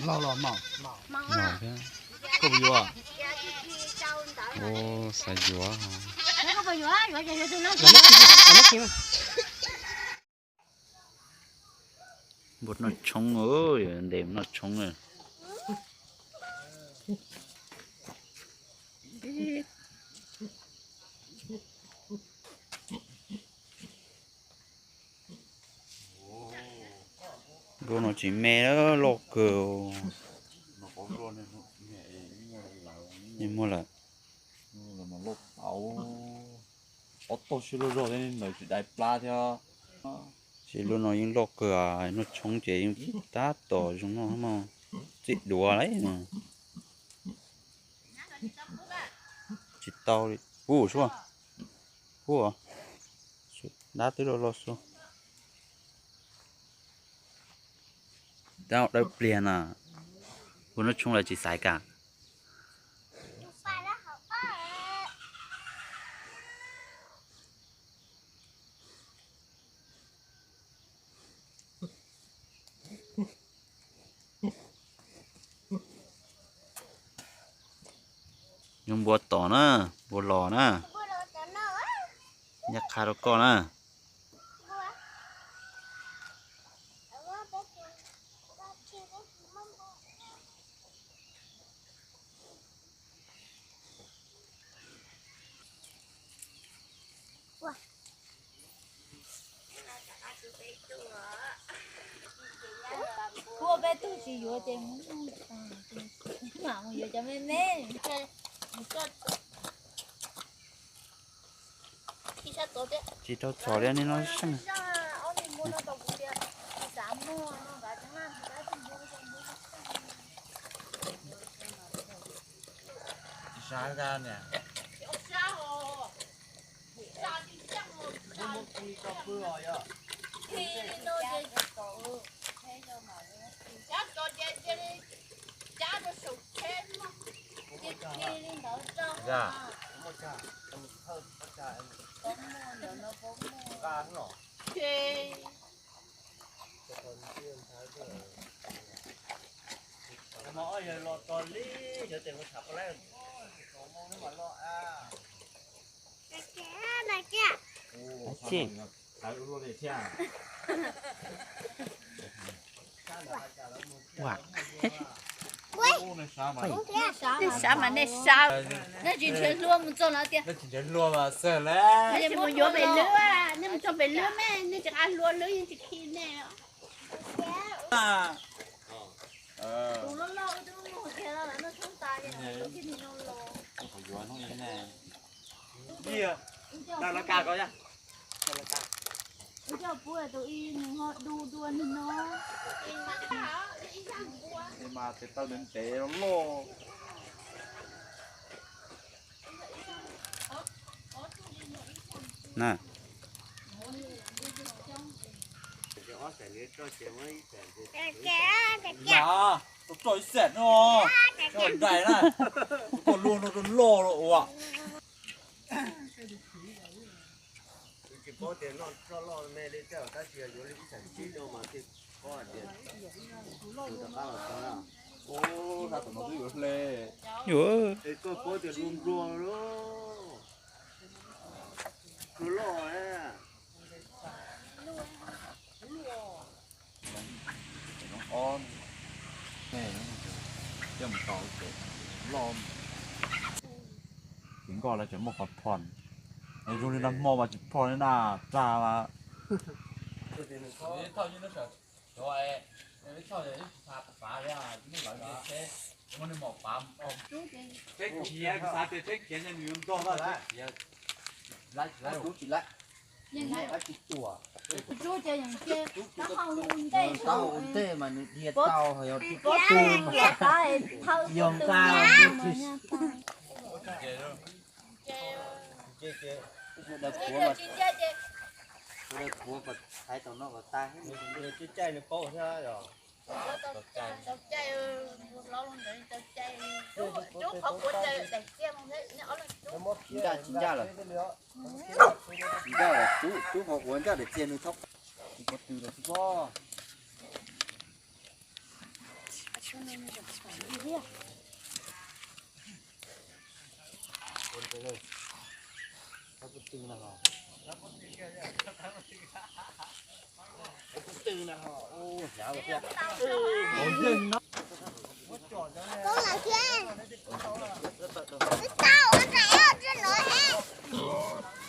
Los los mos. Koj puas yuav? Ua xav yuav. Npua noj tshoob, ntes noj tshoob. Npua no tsis me, loj kawg. Muaj lawm. Ob tog sib luag zog thiab, ntawd tsis dai plab thiab. Sib luag no yeej loj kawg, noj tshoob ces yeej tab tom zoo noj mog. Txij duav lawm. Tsis tau li. Ub, suab. Ub, dab twb loj loj xwb. Tab dawb pliag na. Ua noj tshoob lawv tsis xaiv kam. Zoo npua tom na, npua los na. Nyab qha rau koj na. Kuj peb tug tsis yuav ces mus, mam mus yuav cov me me. Tsis tau txhom li, nej no seej. Nej sab mas nej sab, nej tsis nrhiav hlua mus txog no tiag. Nej tsis nrhiav hlua mas xwb lawm. Nej mus yuav pem lwb, nej mus txog pem lwb me, nej tsis qab hlua lwb yeej tsis khi nej. Na. Yam, tau tso ib xam no, tso nraim na, tau luag no rau loj los ua. Tsis paub tias noj tso loj me li tej, tab sis yuav li ib xam tsib no mas thiaj paub hais tias tus rov qab los txog na. Ub, sab tom no twb yuav hle. Es koj paub tias nplua nplua loj. Ces nkoj lawv tseem muaj qhov phom, zoo li nag hmo mas tsis phom li na, tsa mas. Tsheb khiav, xav tias tsheb khiav nws yuav nrog tsheb khiav. Tsis laib, tsis laib. Tsis tuam. Taub hau ua ntej mas nws dhia tau, yog tu, yog nqa. Daws puav mas. Kuv kom thaiv tau no kom tag. Nws cai nws paub thiab yog. Tau cai, tau cai, ua hlob los ntawd tau cai. Rub qhov quav daim txiag los, ob leeg rub. Ncaj tsis ncaj lawm? Tsis ncaj lawm, rub, rub qhov quav ncaj daim txiag nws txhob. Tsis quav tws los tsis pob. Koob lawm thiab. Twb tau ua nram ej tsis lawm thiab.